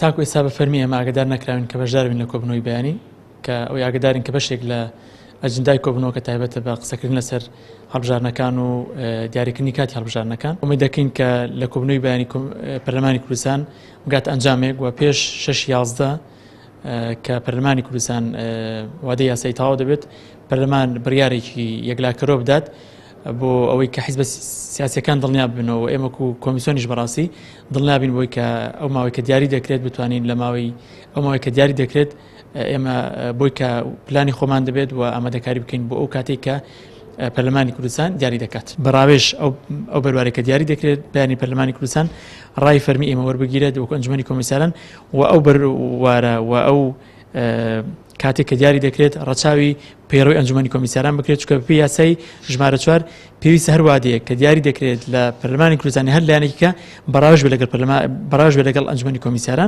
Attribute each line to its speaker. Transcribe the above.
Speaker 1: تاکو ئێستا بە فەرمی ئێمە ئاگدار نەکراوین کە بەشدار بین لە کۆبنەوەی بەیانی، کە ئەوەی ئاگدارین کە بەشێک لە ئەجندای کۆبنەوەکە تایبەتە بە قسەکردن لەسەر هەڵبژاردنەکان و دیاریکردنی کاتی هەڵبژاردنەکان. ئومێد دەکەین کە لە کۆبنەوەی بەیانی پەرلەمانی کوردستان بگاتە ئەنجامێک و پێش شەش 11 کە پەرلەمانی کوردستان وادەی یاسایی تەواو دەبێت، پەرلەمان بڕیارێکی یەکلاکەرەوە بدات بۆ ئەوەی کە حیزبە سیاسەکان دڵنیا ببنەوە. ئێمەکو کۆمیسیۆنیش بەڕاستی دڵنیابین بۆی کە ئەو ماوەی کە دیاری دەکرێت بتوانین لە ماوەی ئەو ماوەی کە دیاری دەکرێت ئێمە بۆی کە پلانی خۆمان دەبێت و ئامادەکاری بکەین بۆ ئەو کاتێک کە پەرلەمانی کوردستان دیاری دەکات. بەڕاوێژ ئەو بەروارێک کە دیاری دەکرێت بەیانی پەرلەمانی کوردستان ڕای فەرمی ئێمە وەربگیرێت وەکو ئەنجومەنی کۆمیساران و ئەو بەروارە و ئەو کاتێک کە دیاری دەکرێت ڕەچاوی پەیڕەوی ئەنجومەنی کۆمیساران بکرێت، چونکە بەپێی یاسای ژمارە 4 پێویستە هەر وادەیەک کە دیاری دەکرێت لە پەرلەمانی کوردستانی هەر لایەنێکی کە بەڕاوێژ بێت لەگەڵ پەرلەمان، بەڕاوێژ بێت لەگەڵ ئەنجومەنی کۆمیساران.